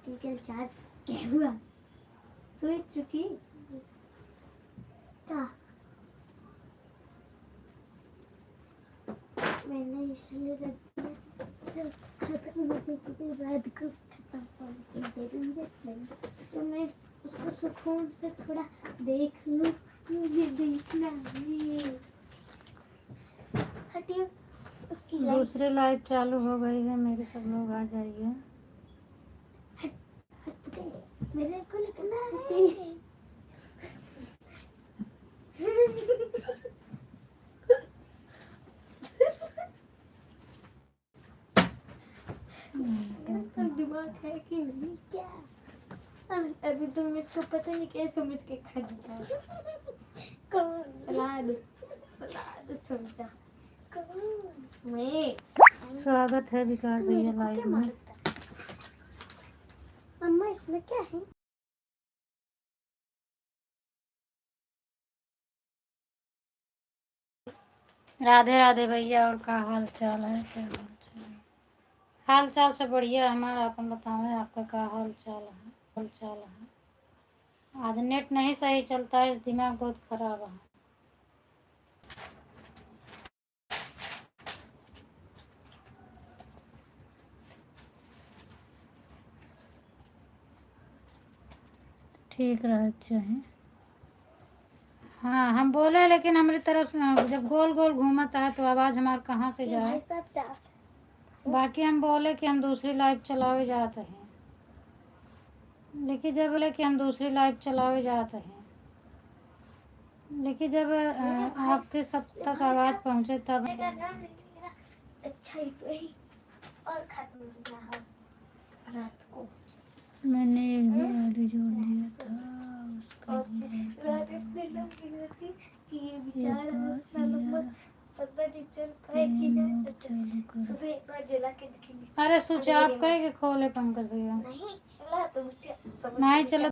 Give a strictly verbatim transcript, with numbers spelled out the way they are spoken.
इनके चार्ज क्या हुआ? सोई चुकी का? मैंने इसलिए रख दिया, जो खत्म हो जाए, क्योंकि रात को खत्म होने की जरूरत नहीं, तो मैं उसको सुकून से थोड़ा देख लूँ। मुझे देखना है। हटिए, उसकी लाइट। दूसरी लाइव चालू हो गई है मेरी, सब लोग आ जाइए। हट, हट, मेरे को लिखना है। इसका दिमाग है कि नहीं क्या? अभी, अभी तुम इसको पता नहीं क्या समझ के खा जाओ। कौन? सलाद, सलाद समझा। कौन? मैं। स्वागत है विकास भैया लाइव में। मम्मा, इसमें क्या है? राधे राधे भैया, और का हाल चाल है? क्या हाल चाल है? हाल चाल से बढ़िया हमारा, अपन बतावें, आपका का हाल चाल है? हाल चाल है। आज नेट नहीं सही चलता है, दिमाग बहुत खराब है। ठीक रहे चाहे। हाँ, हम बोले, लेकिन हमरी तरफ से, जब गोल गोल घूमत है, तो आवाज हमार कहाँ से जाए? बाकी हम बोले कि हम दूसरी लाइव चलावे जात हैं, लेकिन जब बोले कि हम दूसरी लाइव चलावे जात हैं, लेकिन जब, अ, आपके सब तक आवाज पहुँचे, तब। अच्छा ही तो ही। और खत्म हो गया है रात को। मैंने एक भी आईडी जोड़ लिया था, उसका और रात इतनी लंबी होती कि ये बेचारा इतना लंबा पता नहीं चल पाए कि ना। सुबह एक बार जला के देखेंगे। अरे, स्विच ऑफ करके खोले पंकज भैया। नहीं चला तो मुझे समझ नहीं चला।